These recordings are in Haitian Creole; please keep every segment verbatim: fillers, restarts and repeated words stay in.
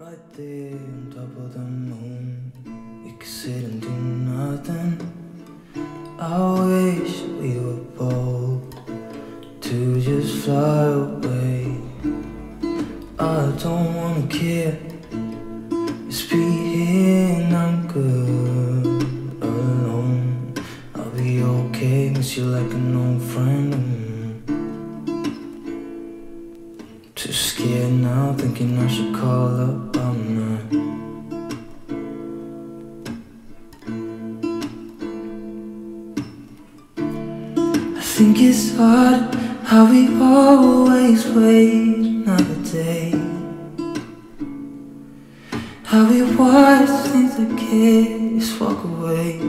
Right there on top of the moon, we could sit and do nothing. I wish we were bold to just fly away. I don't wanna care, just be here and I'm good alone. I'll be okay, miss you like an old friend. Mm. Too scared now, thinking I should call up, I'm not. I think it's odd how we always wait another day. How we watch things that kids walk away.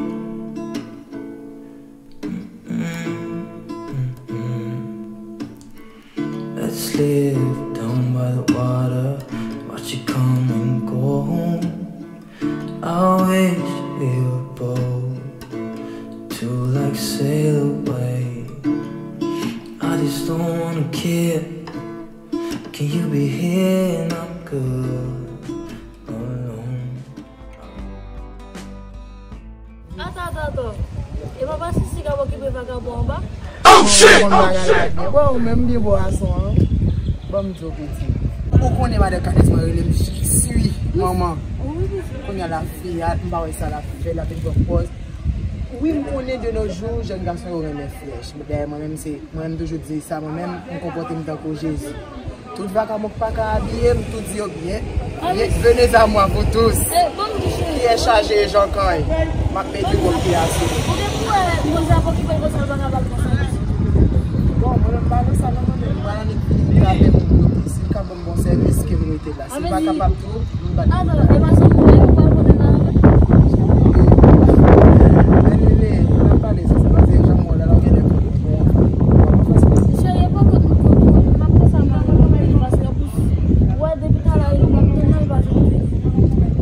Mm-mm, mm-mm. Let's live down by the water, watch it come and go home. I wish we were bold to, like, sail away. I just don't wanna care. Can you be here and I'm good alone? Ato, ato, ato. E pa paske siga w okipe vagabon anba? Oh shit! Bon, ou menm byen bò ason an. Ban m di w piti. Ou konnen madan Kadès mwen rele m Jiswi, manman. Wi, wi. Kounye a la fi a, m pa wè sa la fè, la vin pran pòz. Wi, m konnen de nos jours, jèn gason yo renmen flèch. Dayè, mwen menm se, mwen menm toujou di sa, mwen menm, m konpòte m tankou Jezi. Tout vakabon k pa ka abiye m, tout di yo byen. Byen, venez à moi, vous tous. Ki è chaje Jan Kany. M ap mete w pye asou. Bon, mwen menm pa nan sa non, mwen menm. Mwen annik vini, m ka fè moun kote. Si l ka ban m bon sèvis, ke m rete la. Si l pa kapab tou, m bat. Ato, e pa sa pou mwen, ou pa konnen la. Bèlele, n ap pale, se sa, paske jan mwen la, la, ou gen lè pou bon. Cheri, e pa kot m kote, m ap fè sa, m pa konn anyen, paske anplis, wè, depi talè, nou p ap tann nan, l pa janm vini.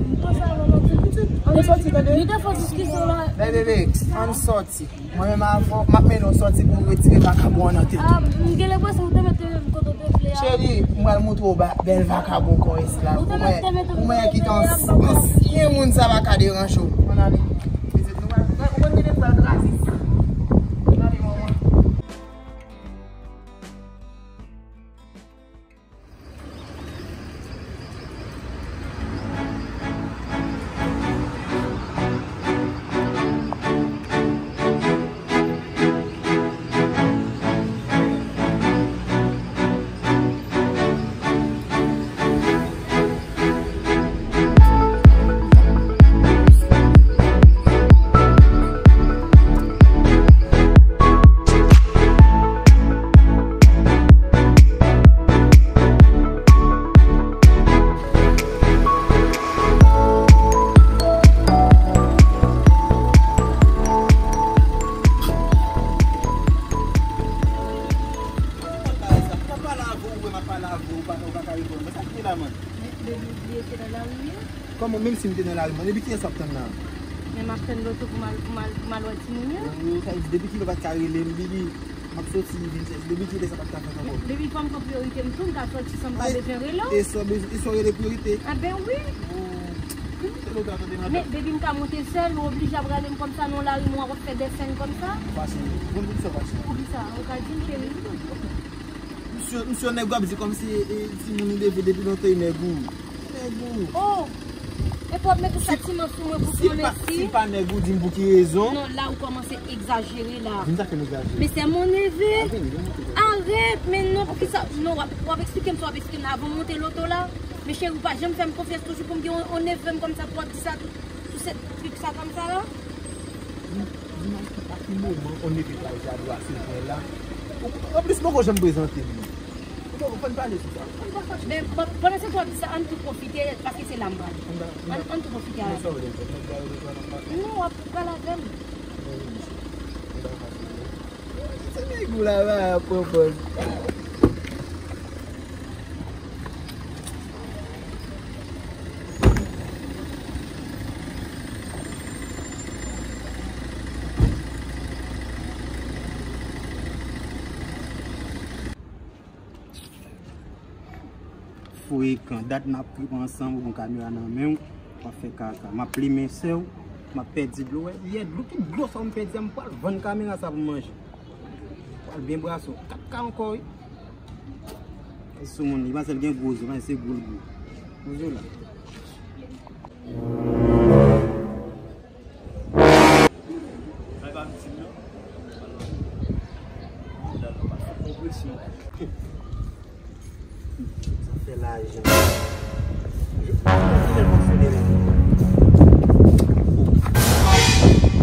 M panse a mwen, m ap di pitit. Ann sòti, tande. Li te fè diskisyon la. Bèlele, ann sòti. Mwen menm avè w, m ap mennen w sòti pou w retire vakabon an nan tèt ou. Ah, m gen lenpresyon ou te mete m kote w te vle a. Cheri, m pral montre w ba-, bèl vakabon kon esklav. Ou te mete, mete m kote w te vle a, m pa ka. Ansyen moun sa pa ka deranje w. Ann ale. Pitit nou pral, ou konn gen de pral kraze sa. Ann ale, manman. Mwen pa pale avè w, ou wè m ap pale avè w, ou pa, ou pa ka reponn mwen. Sa k gen la, man? Men, baby, ou bliye se nan lari m ye? Kòman, menm si m te nan lari, man, depi kiyès w ap tann la? Men m ap tann loto pou m al, pou m al, pou m al wè timoun yo. Oh, sa vle di, depi kilè w pa t ka rele m, baby, m ap soti vin chèche. Depi kilè sa pa t ka fèt ankò? Men, baby, fòm pran priyorite m tou, m ka sòti san m pa bezwen rele w. E sa w bezwen, e sa w rele priyorite? A ben wi. Oh, se loto a tande, madanm. Men, baby, m ka monte sèl, ou oblije ap rale m kòmsa nan lari m, w ap fè dèsèn kòmsa. Fache, bon, poukisa w fache? Poukisa? Ou ka di m, cheri. Misye, misye nèg w ap di kòmsi, e, timoun li leve depi lontan e nèg ou. Nèg ou. Oh! Epi w ap mete sa ti man sou mwen pou konnen si. Si l pa nèg ou, di m pou ki rezon. Non, la ou kòmanse egzajere la. Di m sa fè m egzajere. Mais c'est mon neveu. Arrête, men non, poukisa, non, w ap, w ap eksplike m sa w ap eksplike m la avan w monte loto la. Men cheri, ou pa janm fè m konfyans toujou pou m gen yon, yon neve m kòmsa pou w ap di sa tou. Sou se trik sa kòmsa la? Di m a ki, a ki moman yon neve pral jaloux a se pwen la. Anplis, m poko janm prezante m. M poko, fò n pale sou sa. Men, bon, pandan se tan w ap di sa, ann tou pwofite, paske se la m prale. Ann, ann tou pwofite a la. Non, w ap pral avè m. Se nèg ou la, va pran pòz. Frekan, dat n ap trip ansanm, ou gon kamera nan men w, w ap fè kaka. M ap plimen sè w, m ap pèdi dlo. Wè, yè dlo, ki dlo sa w m pèdi a, m pral vann kamera sa pou m manje. M pral byen brase w. Kat ka ankò, wi. Sou moun li, manzè l gen gwo zo, manzè se gwo l gwo. Gwo zo la. Sa pa pitit non. Sa fè lajan.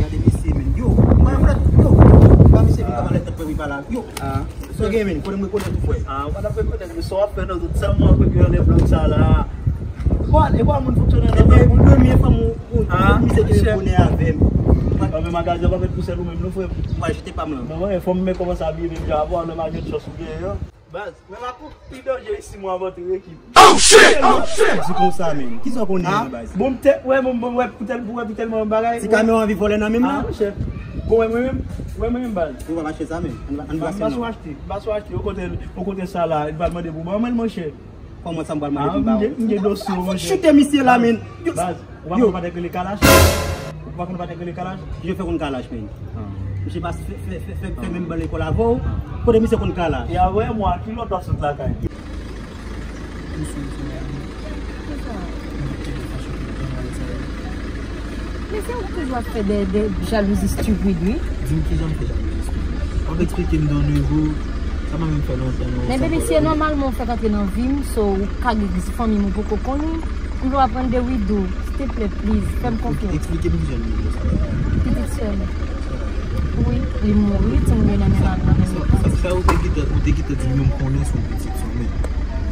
Gade misye, men. Yo, mwen, mwen, yo. Ba misye vin kòmanse tèt mwen, wi, pa la. Yo. Sa w gen, men? Konnen m rekonèt ou, frè. Ah, ou pa t ap rekonèt, men sa w ap fè nan tout sa, mwen, kote yo nan blòk sa la. Bon, e bon, moun fonksyonè nan men. Premye fanm ou, ou, misye te vin konnen avè m. Nan men magazen, pa met pou sèl ou menm, non, frè. Mwen, jete pa m lan. Non, mwen, fò m men kòmanse abiye, men, jan, avè w, nan magen chòs ou gen, yo. Baz, men lakou pi danje isi, mwen, avan tou ekip. Oh, shit! Oh, shit! Di konsa, men. Kisa w konnen an, baz? Bon, m te, wè, bon, bon, wè, pou tèl, pou wè, pou tèlman bagay. Ti kamyon anvi vòlè nan men m, la? Ah, monchè. Bon, wè, mwen menm, wè, mwen menm, baz. Ou pa mache sa, men. Ann, ann pase non. M pa sou achte, m pa sou achte. Ou kote, ou kote sa la, li pral mande pou ban mwen, monchè. Kòman sa m pral mande pou ba ou? M gen dosye, monchè. Chute misye la, men. Baz, ou pa konn pa t rele Kalash? Ou pa konn pa t rele Kalash? Je fè konn Kalash, men. Misye pa fè, fè, fè, fè, fè menm ban lekòl avè w. Kote misye konn Kalash? Ya wè mwa, ki lòt w ap sot lakay? Misye, misye, misye. Men se ou ki toujou ap fè de, de jalouzi stupid, wi. Di m kijan m fè jalouzi stupid. W ap eksplike m de yon nivo, sa pa menm fè lontan non. Men baby, se nòmalman ou fèk antre nan vi m, so ou ka gen fanmi m ou poko konnen. M vle w aprann de Widou, silteplè, please, fè m konfyans. Eksplike m kijan Widou sa ye. Pitit sè m. Wi, li mouri, timoun yo nan men, nan men. Sa, sa, sa ou te gentan, ou te gentan di m yo m konnen se yon pitit sè w, men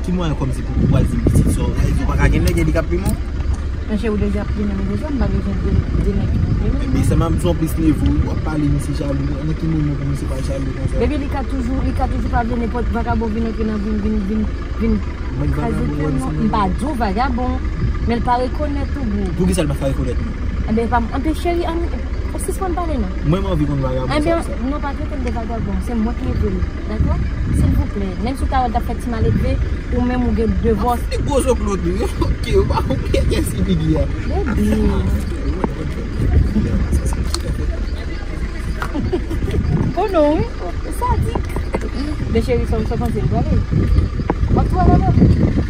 ki mwayen kòmsi pou ou pral di m pitit sè w, sa vle di ou pa ka gen nèg, e li k ap plimen w? Monchè, ou deja plimen m deja, m pa bezwen de, de nèg ki pou plimen m. Ebyen, sèlman m sou plis nivo, w ap pale, misye jalou, nan ki moman pou misye pa jalou konsa? Baby, li ka toujou, li ka toujou pa vle nenpòt vagabon vin antre nan vi m, vin, vin, vin kraze kè m, non. M pa di w vagabon, men l pa rekonèt ou, bro. Poukisa l pa ka rekonèt mwen? Ebyen, pa m, anpil cheri, ann, sispann pale, non. Mwen, m anvi konn vagabon sa. Ebyen, non, pa trete l de vagabon, se mwen ki rele l. Dakò? Silvouplè, menm si w ta wè l t ap fè ti maledve, ou menm ou gen devòs. Li gwo zo klot, wi. Ok, ou pa konprann kè si bigi a. Baby. Oh non, wi. Sadik. Men cheri, sa w, sa w panse m prale? W ap tou al avè m?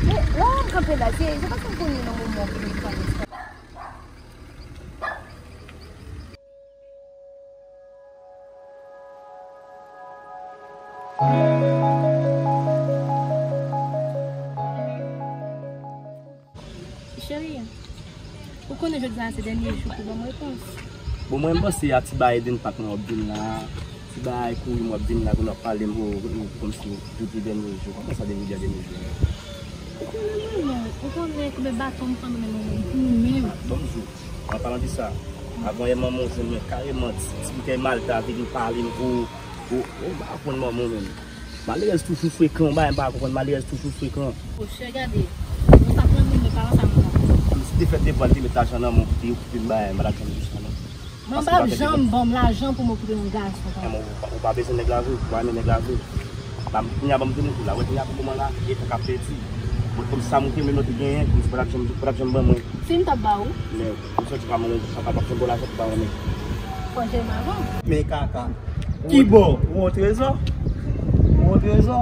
Men, la, m kanpe la, se, se paske m konnen nan moman pou m pale. Cheri, ou konnen jodi a se dènye jou pou ban m repons. Bon, mwen, m panse a ti bagay Eden Park lan w ap vin la, ti bagay kouri m w ap vin la, pou n ap pale m, o, o, kòmsi jodi dènye jou. Kòman sa dènye jou a dènye jou? Ou konnen mwen, non. Ou konnen konbyen baton m pran nan men manman m pou ou menm. Bon, jou. An palan de sa, avan yè manman w jwenn mwen kareman, ti, ti boutèy Malta vin pale m pou ou. Ou, ou pa konn manman w menm. Malerèz toujou frekan, bagay m pa konprann, malerèz toujou frekan. O chè, gade, mwen pa pran moun, men pa ansanm non. Si te fè devwa, li te met lajan nan men w pou te okipe m, bagay, m pa t ap janm di sa non. Mwen pa ap janm ban m lajan pou m okipe yon gason konsa. Ou pa, ou pa bezwen nèg la vre, ou pa renmen nèg la vre. Ba m, kounye a ban m tounen kou la, wè kounye a pou kòman la, e tan k ap pèdi. Mwen konn sa m te menm te genyen, konn si pa t ap janm, pa t ap janm ban mwen. Si m t ap ba ou. Men, m santi pa mwen, sa pa, pa fè bon lajan pou ba mwen. Fò jèm avan. Men kaka. Ki bò? Ou yon trezò? Ou yon trezò?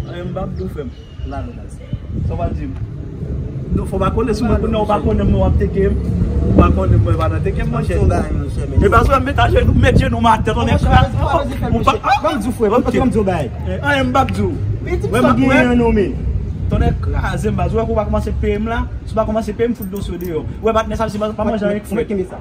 Anyen m p ap di w, frè m. La, nou baz. Sa w pral di m? Non, fò w pa kole sou mwen, kounye a w pa konnen mwen w ap teke m. Ou pa konnen mwen pa nan teke m, monchè. E baz, wè m met ajenou, met jenou m atè, tonnè kraze. Ou pa, ah, ban m di w, frè, ban m di w yon bagay. Anyen m p ap di w. Wè, m ap wè. Tonnè kraze m, baz. Ou wè kou w pa kòmanse peye m la? Si w pa kòmanse peye m, fout dosye w deyò. Ou wè patnè sa, si pa manje anyen k frèt.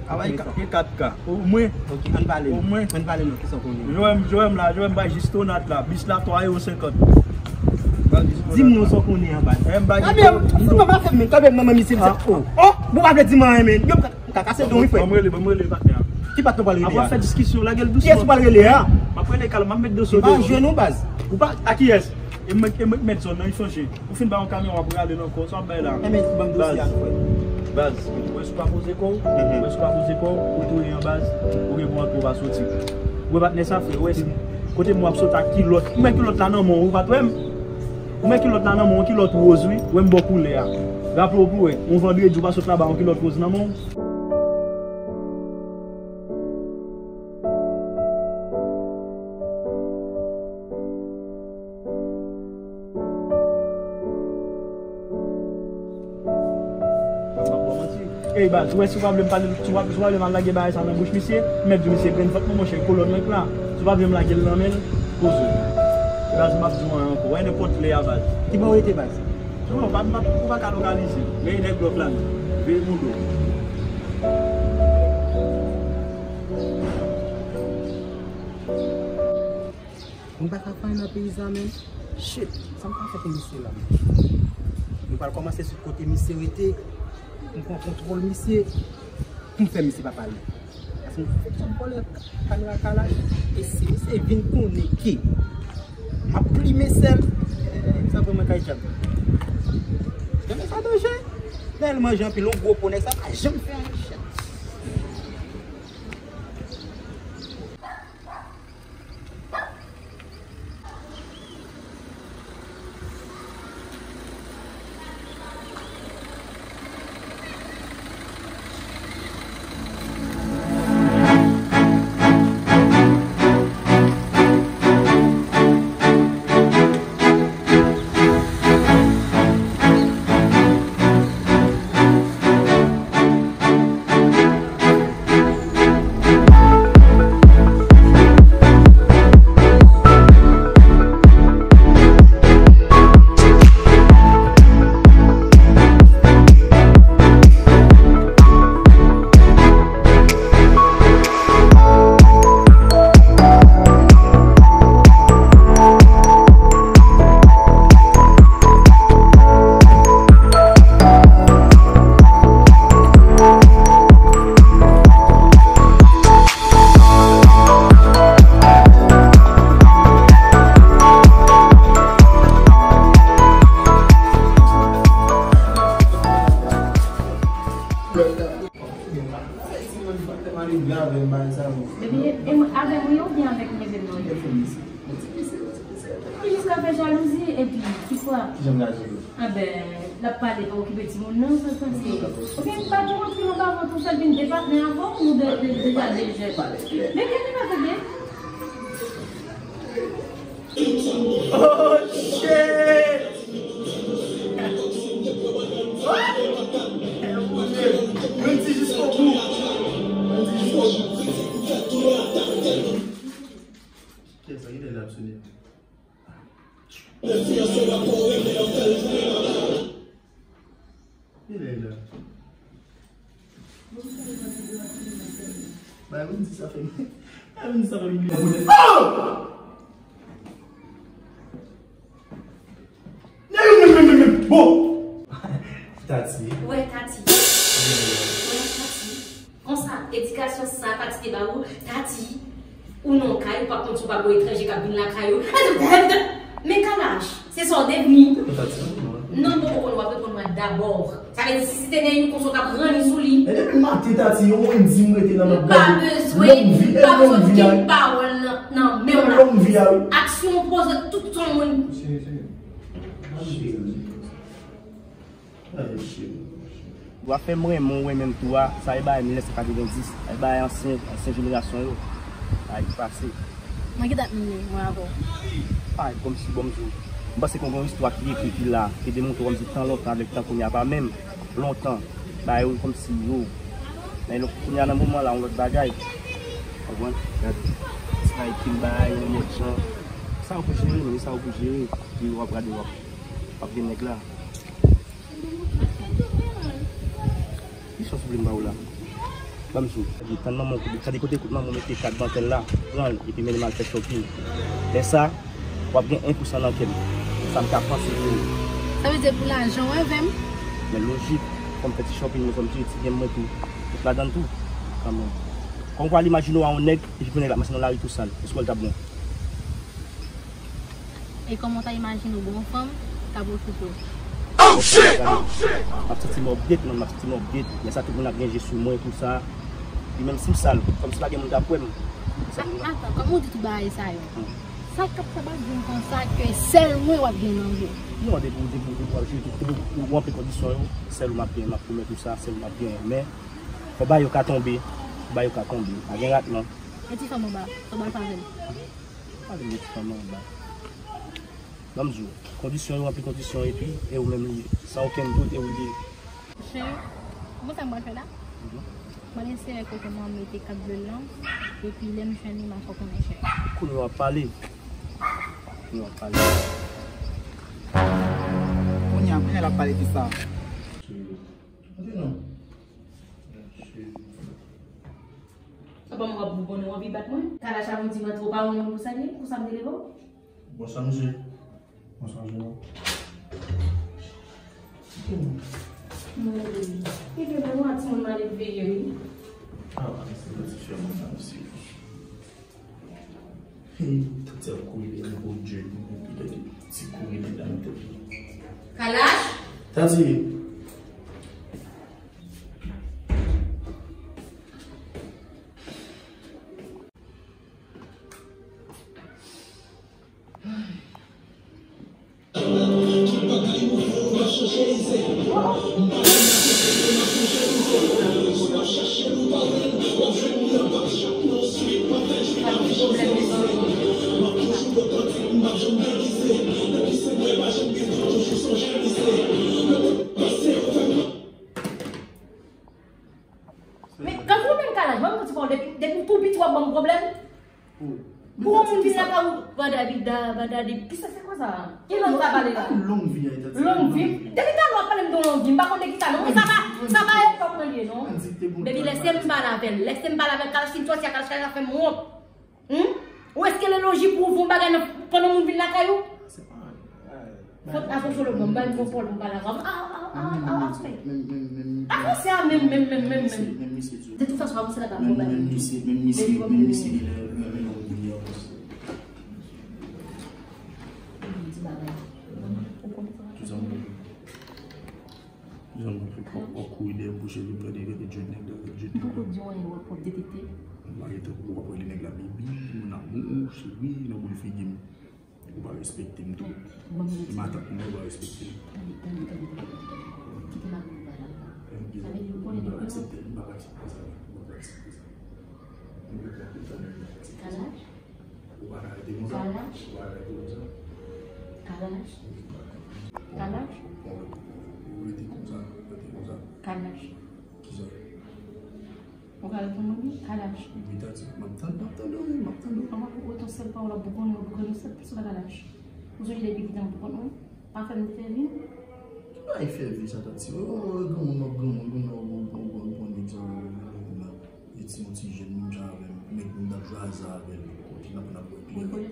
Travay ka, gen kat ka. Omwen. Ok, ann pale non. Omwen. Ann pale non, kisa w konnen? Jowèm, jowèm la, jowèm bay jis tonat la. Bis la twa ewo senkant. Di m non sa w konnen an baz. Anyen m bay. Kanpe, fò pa fè m, kanpe manman misye, misye. Oh, bon, pa vle di m anyen, men. Yo, m ka, m ka kase don wi, frè. Ban m rele, ban m rele patnè a. Ki patnè w pral rele a? Apre w ap fè diskisyon, lage l dousman. Kiyès ou pral rele a? M ap rele kalm, m ap met dosye w deyò. M pa jwe non baz. Ou pa, a kiyès? E mwen, e mwen k mèt zòn nan, wi, sonje. Ou fin ba yon kamyon, w ap rale l ankò, sa w ap bay la? Enben, ban m dosye a, frè. Baz, ou wè si w pa poze kò w, ou wè si w pa poze kò w, ou touye an baz, ou gen pou antre ou pa soti. Ou wè patnè sa, frè, ou wè si, kote m w ap sot ak kilòt, ou wè kilòt la nan men w, ou pa t wè m? Ou met kilòt la nan men w, yon kilòt woz wi. Wè m ba w koulè a. Raple w pou wè, yon vandredi ou pa sot laba yon kilòt woz nan men w. M ap ba w manti. Ey baz, ou wè si w pa vle m pale, si w pa, si w pa vle m al lage bagay sa nan bouch misye, m mèt di w misye grenn fòt mwen monchè, kolòn renk la. Si w pa vle m lage l nan men l, poze w. Baz, m p ap di w anyen ankò. Wè nenpòt lè a baz. Ki bò w rete baz? Non, pa, pa, ou pa ka lokalize. Men nèg blòf la menm. Veye moun do. Mwen pa ka fè anyen nan peyi sa menm. Shit, sa m ka fè pou misye la menm? Nou pral kòmanse sou kote misye rete. M pran kontwòl misye. Pou m fè misye pa pale. Paske m fout sot vòlè kamera kalaj. E si misye vin konnen ke m ap plimen sèl, eh, sa vrèman kay djab. Nèg sa danje. Lè l manje anpil, yon gwo po, nèg sa pa janm fè anyen, shit. Depi, e mwen, avè mwen oubyen avèk medam nan? Li jis ka fè jalouzi, epi, ki fwa? Kijan m ka jere? Anben, l ap pale, pa okipe timoun nan, sa, sa, se. Oubyen, pa gen yon timoun pa vant ou sèl vin de patnè avè w, ou de, de, deja de jèn. Men gen li pa tande. Oh, shit! Mwen di jiskobou. Mwen di jiskobou. Kiyès sa? Kilè l ap sone? Kilè l la? Bay Wendy sa fè m. Bay Wendy sa fè m bliye abòne. Oh! Nèg men, men, men, men, bon! Tati. Wè, Tati. Wè, Tati. Konsa, edikasyon sa Tati te ba ou, Tati, ou nan kay, ou pa konn si w pa gon etranje k ap vin lakay ou. Men kalaj, se sa w devni. Tati, non. Non, m poko konn w ap reponn mwen dabò. Sa vle di, si se te Neyou konsa w t ap ranni sou li. E depi maten, Tati, yon Wendy m rete nan lòt gade. Ou pa bezwen, ou pa bezwen okenn pawòl nan, nan men w la. Aksyon poze tout yon moun. Gade cheri. W ap fè m renmen w, renmen m tou a, sa e bagay mil nèf san katrevenndis, sa e bagay ansyen, ansyen jenerasyon yo, bagay ki pase. Nan ki dat nou ye, mwen avè w? Ay, kòmsi, bon, m di w, m panse ke yon istwa ki ekri ki la, ki demontre w kòmsi tan lontan avèk tan kounye a pa menm, lontan, bagay yo kòmsi yo, men lè kounye a nan moman la, yon lòt bagay, w konprann? Gad, ti bagay ki m bay, yon lòt jan, sa w pou jere, men sa w pou jere, epi w ap gade, w ap, w ap gen nèg la. Ki chans ou vle m ba w la? Ban m di w. Gade, tann manman w, gade kote kout manman w mete kat dantèl la, pran l, epi mennen m al fè shopping. Lè sa, w ap gen en pou san nan kè m. Sa m ka panse pou ou. Sa vle di pou lajan w envè m? Men lojik, fò m fè ti shopping mwen, fò m tire ti byen mwen tou. Tout ladan l tou. Kanmenm. Kòm w al imajine w a yon nèg, epi pou nèg la mache nan lari tou sal. Èske w wè l t ap bon? E kòman w ta imajine w gen yon fanm k ap okipe w? M ap santi m update, man, m ap santi m update. Lè sa, tout moun ap gen je sou mwen, tou sa. Epi menm si m sal, kòmsi pa gen moun k ap wè m. Atann, kòman w di tout bagay sa yo? Hmm. Sa k ap fè bandi m konsa ke sèl mwen w ap gen nan vi w? Non, depi, depi, depi w ap jwe, depi w ranpli kondisyon yo, sèl ou m ap gen, m ap pwomèt ou sa, sèl ou m ap gen. Men, fò bagay yo ka tonbe, fò bagay yo ka tonbe. Pa gen rat non. E ti fanm anba, fò ba l favè l. Pale de ti fanm anba. Ban m di w, kondisyon yo ranpli kondisyon epi, e ou menm li ye. San okenn dout, e ou li ye. Cheri, ou konn sa m pral fè la? Mhm. M pral eseye kote mwen mete kat dwèl lan, epi lè m jwenn li, m a fè w konnen, cheri. Kounye a w ap pale. Kounye a w ap pale. Kounye a, kounye a l ap pale de sa. Cheri. Kote non? Cheri. Apa mwen w ap boubonnen, w anvi bat mwen? Kalash a di mwen twò pa yon moun pou sa li ye, konsa m te leve w? Bonswa, mesye. Bonswa, Jero. Mwen, e gen mwen, timoun mal veye, wi. Ah, se yon ti fè mwen sa, mesye. Hey, tati ap kouri, li ap kouri, Jero, li ap kouri, li ap kouri, li ap kouri. Kalash? Tati! Men, kankou menm Kalash, ban m manti pa w, depi, depi w tou piti w ap ban m pwoblèm. Pou yon moun vin lakay ou, badabida, badadi, kisa se kwa sa? Ki lang sa pale la? Long vi a, Tati. Long vi? Depi talè w ap pale m de long vi, m pa konn de kisa non. Men sa pa, sa pa epòk mwen li ye non. Baby, lèse m pale avè l. Lèse m pale avè l. Kalash fin sòti a, Kalash ka fè m wont. Hmm? Ou èske lè lojik pou ou fè yon bagay nan, pandan moun vin lakay ou? Se pa. Fòk atansyon lòt bò, m bay m konpòl, m pale avè w. Ah, ah, ah, ah, ah, men. Avanse a menm, menm, menm, menm, menm. De tout fason, avanse la pa pwoblèm. Menm misye, menm misye, menm misye genlè renmen lòt moun yo avanse. Di bagay. Ou konn sa? Jan mwen fè w ap kouri dèyè m pou cheri m, gade, gade je nèg la, gade je nèg la. M poko di w anyen, w ap, w ap detekte. M pa gen tan pou w ap rele nèg la baby, mon amour, cheri, nan boul figi m. Ou pa respekte m tou. Matant mwen, ou pa respekte m. Tande, tande, tande, tande, tande. Kite m ak nou pale la. Sa vle di ou konnen depi lè. M pa ka aksepte, m pa ka aksepte sa. M pa ka aksepte sa. M pa ka aksepte sa. Kalash? Ou pa ka rete konsa. Kalash? Ou pa ka rete konsa. Kalash? Kalash? Ou rete konsa, rete konsa. Kalash. Kisa? Ou ka reponn mwen wi, Kalash. Wi, Tati, m ap tann, m ap tann ou, m ap tann ou. Anvan pou yon sèl pawòl ap bougonnen, ou bougonnen yon sèl pèsòn, Kalash. Ou sonje depi pitit mwen bougonnen, pa fè m te fè vi. Ki bagay fè vi sa, Tati? Oh, granmoun, w ap granmoun, granmoun, w ap granmoun, granmoun, granmoun, granmoun. Li ti, yon ti jèn menm jan avè m. Nèg moun t ap jwe aza avè l. Kontinye ap, ap wè klè.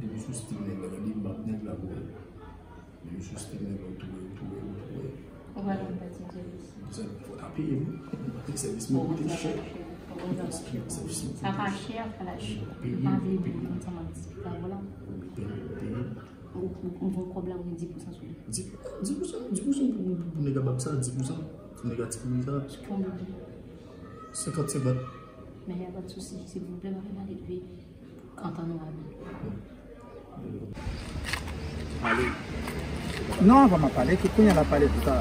Depi sou stil nèg la, gade m ap nèg la pou wè. Depi sou stil nèg la, ou tou wè, ou tou wè, ou tou wè. Ou pa konn pati sèvis. Sa, fò ta peye, wi. Sèvis mwen koute chè. Sèvis mwen koute chè. Sa pa chè, Kalash. Ou pa vle peye konsa, m ap di sa, vwala. Ou peye, ou peye. Ou, ou, ou pran kòb la, ou gen dis pousan sou li. Dis, dis pousan, dis pousan pou, pou, pou nèg a bab sa, dis pousan pou nèg a ti kouri sa. Konbyen? Senkant, senkant. Men y a pa de souci, silvouplè, pa fè m ale leve. Antan nou ale. Ale. Non, anvan m ap pale, ki kounye a n ap pale pou sa?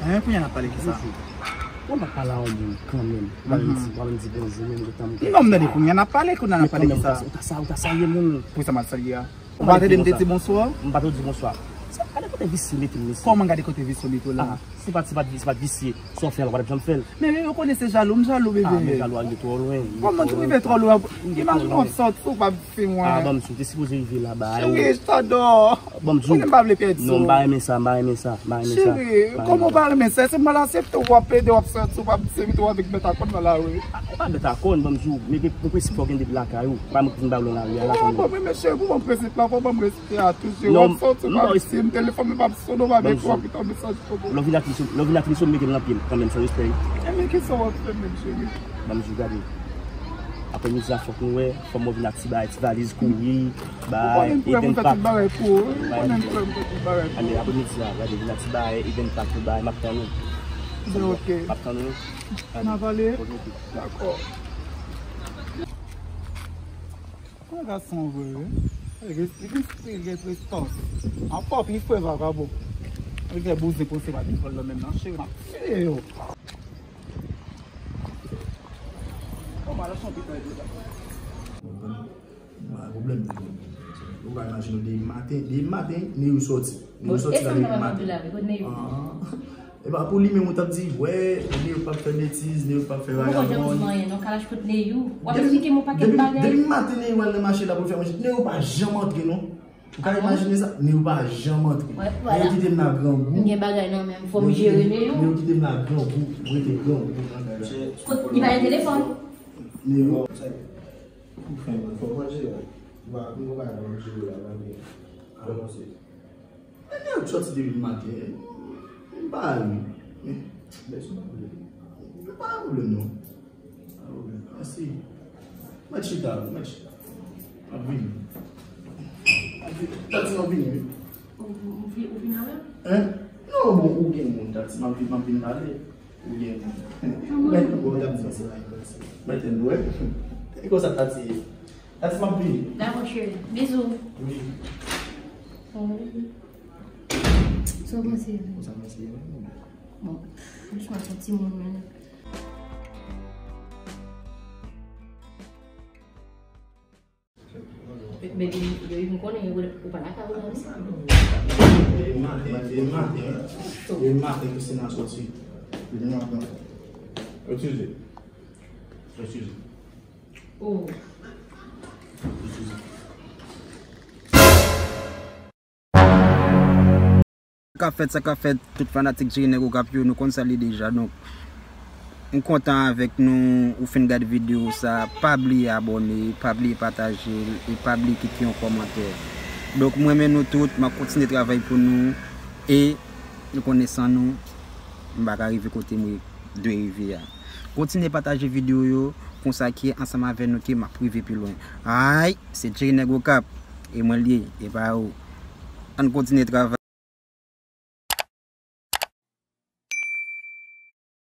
Hein, kounye a n ap pale ki sa? Bonjou. Bon, m ap pale a yon moun kanmenm. Ou pa menm di, ou pa menm di bonjou, menm gentan m. Non, m tande kounye a n ap pale, kounye a n ap pale ki sa? Ou ta sa, ou ta salye moun. Poukisa m al salye a? Ou pa tande m te di bonswa? M pa t di bonswa. Sa, gade kote visye mete m, mesye. Kòman gade kote visye mete w la? Ah, se pa, se pa, se pa visye. Sa w fè a, w pa t janm fè l. Men, men, ou konnen se jalou, m jalou, bebe. Ah, men jalou a rive twò lwen. Kòman tou rive twò lwen? Imajine w ap sòti, ou pa visye mwen. Ah, ban m di w, te sipoze rive laba a. Cheri, j't'adore. Ban m di w. Konnen m pa vle pèdi w. Non, m pa renmen sa, m pa renmen sa, m pa renmen sa. Cheri, kòman w pa renmen sa? Se mal aksepte w ap plede, w ap sòti, w ap visye mete w avèk bèt a kòn nan lari. Ah, ou pa bèt a kòn, ban m di w. Men gen, gen prensip fò w gen depi lakay ou. Pa mwen ki vin ba w nan lari a la. Fò w ban m, men cheri, pou ban m prensip la, fò w ban m respè a tou, cheri. W ap sòti, w pa visye m, telefòn mwen p ap sonnen, w pa gen kou, w ap kite yon mesaj pou mwen. Lè w vin ak misye, lè w vin ak misye, w mete l nan pye m kanmenm, san respè. Ebyen, kisa w ap fè menm, cheri? Ban m di w, gade. Aprè midi a, fòk nou wè, fò mwen vin ak ti bagay, ti valiz kouri, bay, Eden Park. Ou konnen m prè pou m fè tout bagay pou ou, wi. Ou konnen m prè pou m fè tout bagay pou ou. Ale, aprè midi a, gade, vin ak ti bagay, Eden Park, tout bagay, m ap tann ou. Ebyen, oke. M ap tann ou. N a pale? Oke, oke. Dakò. Kòman gason vre, wi? Li gen, li gen espri, li gen prestans. An pòp, li fre vakabon. Li gen bouzen panse pa di vòl nan menm nan. Cheri, m ap tiye yo. Kòman la son pitan yo la? Pa gen pwoblèm. Ou pa imajine depi maten, depi maten, Neyou sòti. Neyou sòti la depi maten. Ah. E pa pou li menm ou t ap di, wè, Neyou p ap fè betiz, Neyou p ap fè vagabon. Ou pa janm di m anyen, non, Kalash, kot Neyou? W ap esplike m yon pakèt bagay. Depi maten Neyou al nan mache la pou l fè manje, Neyou pa janm antre, non. Ou ka imajine sa? Neyou pa janm antre. Neyou kite m nan grangou. M gen bagay nan men m, fò m jere Neyou. Neyou kite m nan grangou. Mwen te grangou nan kay la. Kot, li pa gen telefòn? Neyou. Ou fè, man, fò manje la. M pa, m pa manje la, pa byen. Kòmanse. Men nèg sòti depi maten. M pa al, wi. Men, bèl sou pa vle. M pa gen pwoblèm, non. Pa gen pwoblèm. Mèsi. Mèt chita, mèt chita. M ap vini. M ap vini. Tati, m ap vini, wi. Ou, ou, ou vi-, ou vin avè m? Hein? Non, bon, ou gen moun, Tati, m ap vin, m ap vin pale. Ou gen moun. Mèt, bon, Tati, se la, se la. Mèt, wè. E konsa, Tati. Tati, m ap vini. Dakò, cheri. Bizou. Wi. Sa w panse? Sa w panse? Bon, franchman, se yon timoun, men. Baby, baby, m konnen ou pa lakay ou la, wi. E maten, e maten, e maten Christina sòti. Eskize. Eskize. Oh. Sa k ap fèt, sa k ap fèt, tout fanatik Jerry Nèg Okap yo, nou konn sa l ye deja. Donk, m kontan avèk nou, ou fin gade videyo sa, pa bliye abòne, pa bliye pataje l, e pa bliye kite yon kòmantè. Donk, m renmen nou tout, m ap kontinye travay pou nou, e nou konnen san nou, m pa ka rive kote m dwe rive a. Kontinye pataje videyo yo, konsa ke ansanm avè nou ke m ap rive pi lwen. Ay, se Jerry Nèg Okap, e mwen l ye, e pa ou. Ann kontinye travay.